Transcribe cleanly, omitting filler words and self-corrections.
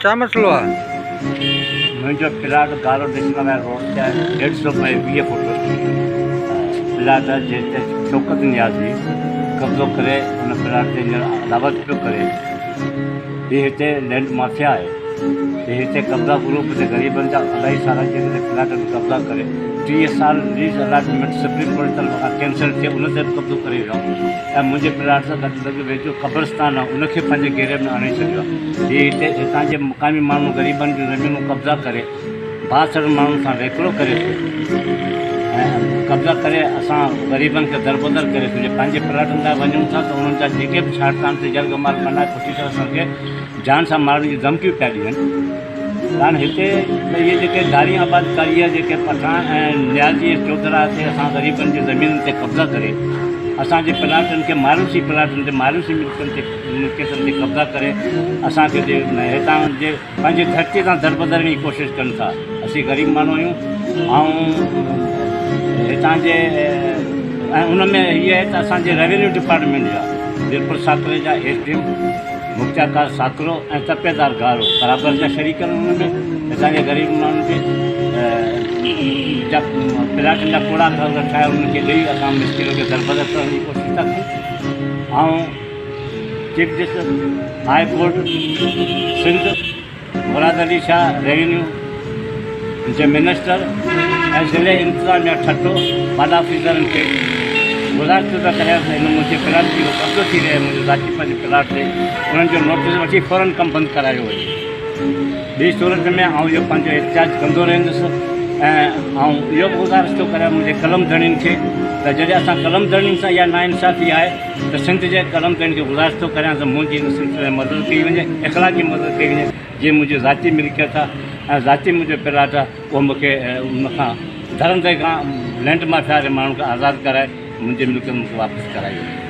ڇا مسئلو آ؟ منهنجو پلاٽ گارو ڊسمل روڊ تي آهي ڏيڍ سو بائي 20 فوٽ پلاٽ آهي جنهن تي شوڪت نيازي قبضو ڪري ان پلاٽ تي هينئر عداوت پيو ڪري. هي هتي لينڊ مافيا آهي. هي هتي قبضا گروپ تي غريبن جا الاهي سارا جيڪي هتي پلاٽن تي قبضا ڪري 30 سال ليز الاٽمينٽ سپريم ڪورٽ طرف کان ڪينسل ٿئي ان تي به قبضو ڪري ويو آهي ۽ منهنجي پلاٽ سان گڏ لڳ ويجهو قبرستان آهي ان کي پنهنجي گهيري ۾ آڻي ڇڏيو آهي. هي هتي هتان جي مقامي ماڻهن غريبن جون زمينون قبضا ڪري بااثر ماڻهن سان ويڪرو ڪري ٿو ۽ قبضا ڪري اسان غريبن کي دربدر ڪري ٿو جي پنهنجي پلاٽن لاء وڃون ٿا ته انهن جا جيڪي به ڇاڙتان تي يرغمال بنائي پٺي سان اسان کي جان سان مارڻ جون ڌمڪيون پيا ڏين. هاڻ هتي ته اهي جيڪي ڌارين آبادڪاري جا جيڪي پٺاڻ ۽ نيازي ۽ چوڌرا هتي اسان غريبن جي زمينن تي قبضا ڪري اسان جي پلاٽن کي ماروثي پلاٽن تي ماروثي ملڪن تي ملڪيتن تي قبضا ڪري اسان کي هتان جي پنهنجي ڌرتي تان دربدر جي ڪوشش ڪن ٿا. اسين غريب ماڻهو آهيون. آئون هتان جي ۽ ان ۾ هيء آهي ته اسان جي روينيو ڊپارٽمينٽ جا ميرپور ساڪري جا ايس ڊي ايم مختيارڪار ساڪرو ۽ تپيدار گارو برابر جا شريڪ آهن. ان ۾ هتان جي غريب ماڻهن کي جا پلاٽن جا ڪوڙا ڪاغذ ٺاهي انهن کي ڏئي اسان مسڪينن کي دربدر ڪرڻ جي ڪوشش ٿا ڪن. آئون chief justice high court Sindh Murad Ali Shah revenue جي منسٽر ۽ ضلعي انتظاميا ٺٽو باڊ آفيسرن کي گذارش ٿو ڪريان ته هن منهنجي پلاٽ تي قبضو ٿي رهيو آهي منهنجو ذاتي پنهنجي پلاٽ تي انهن جو نوٽيس وٺي فورن ڪم بند ڪرايو وڃي ٻي صورت ۾ آئون اهو پنهنجو احتجاج ڪندو رهندس ۽ آئون اهو به گذارش ٿو ڪريان منهنجي قلم ڌڻين کي ته جڏهن اسان قلم ڌڻين سان اها ناانصافي آهي ته سنڌ جي قلم ڌڻين کي گذارش ٿو ڪريان ته منهنجي ان سلسلي ۾ مدد ڪئي وڃي اخلاقي مدد ڪئي وڃي جيئن منهنجي ذاتي ملڪيت آهي ۽ ذاتي منهنجو پلاٽ آهي اهو مون کي ان کان ڌرندي کان لينڊ مافيا واري ماڻهن کان آزاد ڪرائي منهنجي ملڪيت مون کي واپس ڪرائي وڃي.